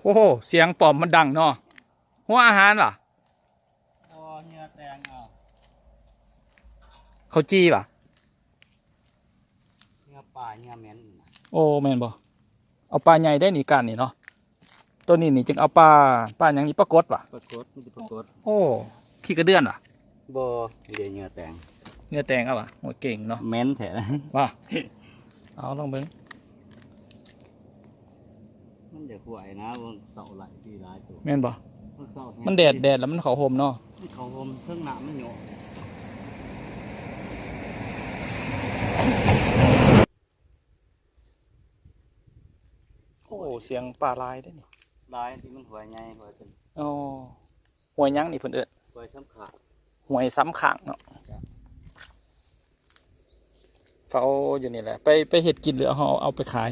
ໂອ້ໂຫ ສຽງປ້ອມມັນດັງເນາະ. ຫົວອາຫານຫວາ? ບໍ່ ເຫຍື່ອແຕງເອົາ. ເຂົ້າຈີ່ຫວາ? ເຫຍື່ອປາ ເຫຍື່ອແມ່ນ. ໂອ້ ແມ່ນບໍ່? ເອົາປາໃຫຍ່ໄດ໋ນີ້ ກ້ານນີ້ເນາະ. ໂຕນີ້ນີ້ຈຶ່ງເອົາປາ ປາຫຍັງນີ້? ປາກົດຫວາ? ປາກົດ ມີແຕ່ປາກົດ. ໂອ້ ຂີ້ກະເດືອນຫວາ? ບໍ່ ມີແຕ່ເຫຍື່ອແຕງ. ເຫຍື່ອແຕງເອົາຫວາ? ໂອ້ ເກັ່ງເນາະ ແມ່ນແທ້ຫວາ? ເອົາລອງເບິ່ງ. ມັນຢາກຫ້ວຍນະ ເບິ່ງເສົາໄຫຼທີ່ຫຼາຍໂຕ. ແມ່ນບໍ່? ມັນເສົາ ມັນແດດ ແດດແລ້ວມັນເຂົ້າຮົ່ມເນາະ. ມັນເຂົ້າຮົ່ມ ເທິງນ້ຳມັນໂຍກ. ໂອ້ ສຽງປາຫຼາຍເດ້ນີ້. ຫຼາຍ ທີ່ມັນຫ້ວຍໃຫຍ່ ຫ້ວຍເປັນ. ອໍ ຫ້ວຍຫຍັງນີ້ເພິ່ນເອີ້ນ? ຫ້ວຍສຳຂາງ. ຫ້ວຍສຳຂາງເນາະ. ເຝົ້າຢູ່ນີ້ແຫຼະ. ໄປ ໄປເຮັດກິນ ຫຼືເຮົາເອົາໄປຂາຍ?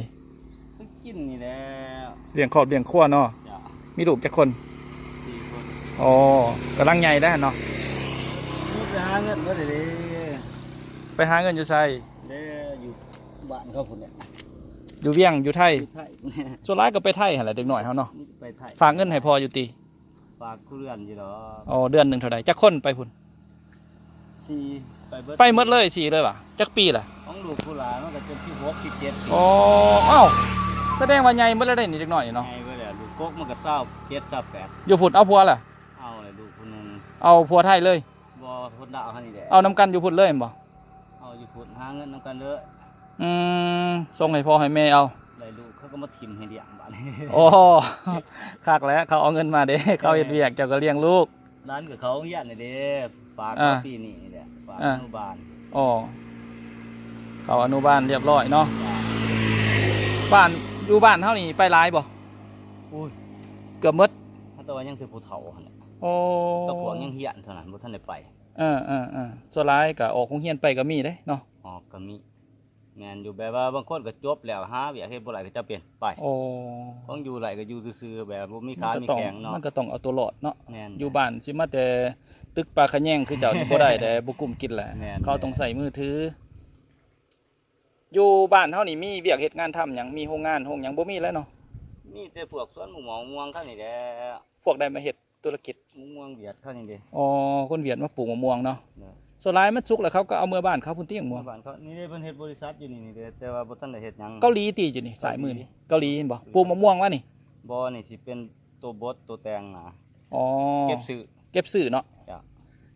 ໄປກິນນີ້ແຫຼະ. ລ້ຽງຄອບລ້ຽງຄົວເນາະ. ເຈົ້າ. ມີລູກຈັກຄົນ? ສີ່ຄົນ. ອໍ ກຳລັງໃຫຍ່ແລ້ວຫັ້ນເນາະ. ໄປຫາເງິນບໍ່ໄດ້ເດ້. ໄປຫາເງິນຢູ່ໃສ? ເດ້ ຢູ່ບ້ານເຂົາພຸ້ນແຫຼະ. ຢູ່ວຽງ ຢູ່ໄທ? ຢູ່ໄທ. ສ່ວນຫຼາຍກໍໄປໄທຫັ້ນແຫຼະ ເດັກນ້ອຍເຮົາເນາະ. ໄປໄທ. ຝາກເງິນໃຫ້ພໍ່ຢູ່ຕິ? ຝາກຄູ່ເດືອນຢູ່ດອກ. ອໍ ເດືອນໜຶ່ງເທົ່າໃດ? ຈັກຄົນໄປພຸ້ນ? ສີ່ ໄປເບິດ. ໄປໝົດເລີຍ ສີ່ເລີຍຫວາ? ຈັກປີລະ? ຂອງລູກຜູ້ຫຼ້າມັນກໍເປັນສິບຫົກ ສິບເຈັດປີ. ອໍ ອ້າວ ສະແດງວ່າໃຫຍ່ໝົດແລ້ວເດ້ນີ້ ເດັກນ້ອຍນີ້ເນາະ. ໃຫຍ່ເບິດແລ້ວ ລູກກົກມັນກໍຊາວເຈັດ ຊາວແປດ. ຢູ່ພຸ້ນເອົາຜົວລະ? ເອົາແລ້ວ ລູກຜູ້ໜຶ່ງ. ເອົາຜົວໄທເລີຍ? ບໍ່ ຄົນລາວເຮົານີ້ແຫຼະ. ເອົານຳກັນຢູ່ພຸ້ນເລີຍແມ່ນບໍ່? ເອົາຢູ່ພຸ້ນ ຫາເງິນນຳກັນເລີຍ. ອືມ ສົ່ງໃຫ້ພໍ່ໃຫ້ແມ່ເອົາ. ໄດ້ລູກເຂົາກໍມາຖິ້ມໃຫ້ລ້ຽງບາດນີ້. ໂອ້ ຄັກແຫຼະ ເຂົາເອົາເງິນມາເດ້ ເຂົາເຮັດວຽກ ເຈົ້າກໍລ້ຽງລູກ. ຫຼານກໍເຂົ້າໂຮງຮຽນນີ້ເດ້ ຝາກເຂົາ ອ່າ ປີນີ້ນີ້ແຫຼະ ຝາກ ອ່າ ອະນຸບານ. ອໍ ເຂົ້າອະນຸບານຮຽບຮ້ອຍເນາະ. ບ້ານ ຢູ່ບ້ານເຮົານີ້ໄປຫຼາຍບໍ່? ໂອ້ຍ ເກືອບໝົດ. ແຕ່ວ່າຍັງແຕ່ຜູ້ເຖົ້າຫັ້ນແຫຼະ. ໂອ້ ກັບພວກຍັງຮຽນເທົ່ານັ້ນ ບໍ່ທັນໄດ້ໄປ. ເອີໆໆ ສ່ວນຫຼາຍກໍອອກໂຮງຮຽນໄປກໍມີເດ້ເນາະ. ອອກກໍມີ. ແມ່ນຢູ່ ແບບວ່າບາງຄົນກໍຈົບແລ້ວ ຫາວຽກເຮັດບໍ່ໄດ້ກໍຈຳເປັນໄປ. ໂອ້ ຂອງຢູ່ໄດ້ກໍຢູ່ຊື່ໆ ແບບບໍ່ມີຂາມີແຂງເນາະ. ມັນກໍຕ້ອງເອົາຕົວລອດເນາະ. ແມ່ນ. ຢູ່ບ້ານຊິມາແຕ່ຕຶກປາຂະແຍງຄືເຈົ້ານີ້ບໍ່ໄດ້ເດ້ ບໍ່ກຸ້ມກິນແຫຼະ. ແມ່ນ. ເຂົາຕ້ອງໃຊ້ມືຖື. ຢູ່ບ້ານເຮົານີ້ມີວຽກເຮັດງານທຳຫຍັງ? ມີໂຮງງານໂຮງຫຍັງ? ບໍ່ມີແລ້ວເນາະ. ມີແຕ່ພວກສວນໝາກມ່ວງ ໝາກມ່ວງເຂົານີ້ແຫຼະ. ພວກໃດມາເຮັດ ທຸລະກິດ? ໝາກມ່ວງຫວຽດເຂົານີ້ເດ້. ອໍ ຄົນຫວຽດມາປູກໝາກມ່ວງເນາະ. ເອີ ສ່ວນຫຼາຍມັນສຸກແລ້ວເຂົາກໍເອົາເມືອບ້ານເຂົາພຸ້ນຕິ ໝາກມ່ວງ. ເມືອບ້ານເຂົານີ້ເດ້ ເພິ່ນເຮັດບໍລິສັດຢູ່ນີ້ນີ້ເດ້ ແຕ່ວ່າບໍ່ທັນໄດ້ເຮັດຫຍັງ. ເກົາຫຼີຕິຢູ່ນີ້ ເກົາຫຼີ ສາຍມືນີ້ ເກົາຫຼີເຫັນບໍ່? ເປັນ ປູກໝາກມ່ວງວະນີ້? ບໍ່ ນີ້ຊິເປັນໂຕບົດໂຕແຕ່ງນະ. ອໍ ເກັບຊື້ ເກັບຊື້ເນາະ. ເຈົ້າ.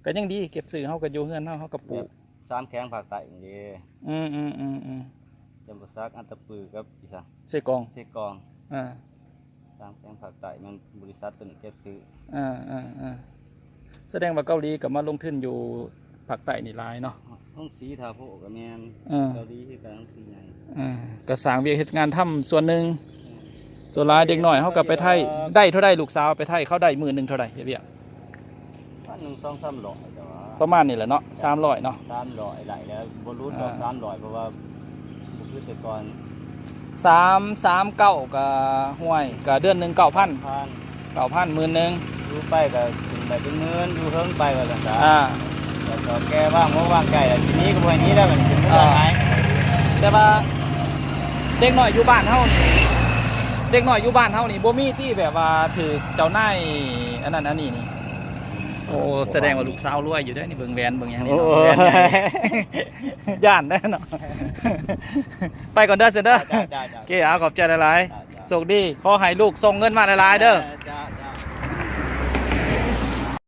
ກໍຍັງດີ ເກັບຊື້ ເຮົາກໍຢູ່ເຮືອນເຮົາ ເຮົາກໍປູກ. ສາມແຂວງພາກໃຕ້ນີ້ເດ້. ອືມໆໆໆ ຈຳປາສັກ ອັດຕະປືກັບອີສານ ເຊກອງ ເຊກອງ. ອ່າ ສາມແຂວງພາກໃຕ້ ແມ່ນບໍລິສັດຕົວນີ້ເກັບຊື້. ອ່າໆໆ ສະແດງວ່າເກົາຫຼີກໍມາລົງທຶນຢູ່ພາກໃຕ້ນີ້ຫຼາຍເນາະ. ໂຮງສີທ່າໂພກໍແມ່ນ. ເອີ ເກົາຫຼີຄືກັນ ໂຮງສີໃຫຍ່. ອ່າ ກໍສ້າງວຽກເຮັດງານທຳສ່ວນໜຶ່ງ. ແມ່ນ. ສ່ວນຫຼາຍເດັກນ້ອຍເຮົາກໍໄປໄທ. ໄດ້ເທົ່າໃດ ລູກສາວໄປໄທ ເຂົາໄດ້ມື້ໜຶ່ງເທົ່າໃດ ເຮັດວຽກ? ວັນໜຶ່ງສອງສາມຮ້ອຍ ແຕ່ວ່າ ປະມານນີ້ແຫຼະເນາະ. ສາມຮ້ອຍເນາະ. ສາມຮ້ອຍໄດ້ແລ້ວ ບໍ່ຫຼຸດດອກ. ອ່າ ສາມຮ້ອຍ ເພາະວ່າບໍ່ຄືແຕ່ກ່ອນ. ສາມ ສາມ ເກົ້າ ກໍ ຫ້ວຍ ກໍເດືອນໜຶ່ງເກົ້າພັນ. ເກົ້າພັນ ໝື່ນໜຶ່ງ. ຢູ່ໄປກໍຂຶ້ນໄປເປັນໝື່ນ ຢູ່ເທິງໄປວ່າຊັ້ນຊະ. ອ່າ ແລ້ວກໍແກ່ວາງອົກວາງໃຈແລ້ວ ຊິໜີກໍບໍ່ໃຫ້ໜີແລ້ວ ມັນຂຶ້ນເຮືອນຫຼາຍ. ແຕ່ວ່າເດັກນ້ອຍຢູ່ບ້ານເຮົານີ້ ເດັກນ້ອຍຢູ່ບ້ານເຮົານີ້ບໍ່ມີຕິ ແບບວ່າຖືກເຈົ້ານາຍອັນນັ້ນອັນນີ້ນີ້? ໂອ້ ສະແດງວ່າລູກສາວລວຍຢູ່ເດ້ນີ້ ເບິ່ງແຫວນເບິ່ງຫຍັງນີ້ເນາະ. ໂອ້ ແຫວນໃຫຍ່ ຢ້ານເດ້ເນາະ. ໄປກ່ອນເດີ ຊັ້ນເດີ. ຈ້າໆໆ ໂອເຄ ເອົາ ຂອບໃຈຫຼາຍໆ. ໂຊກດີ ຂໍໃຫ້ລູກສົ່ງເງິນມາຫຼາຍໆເດີ. ຈ້າໆ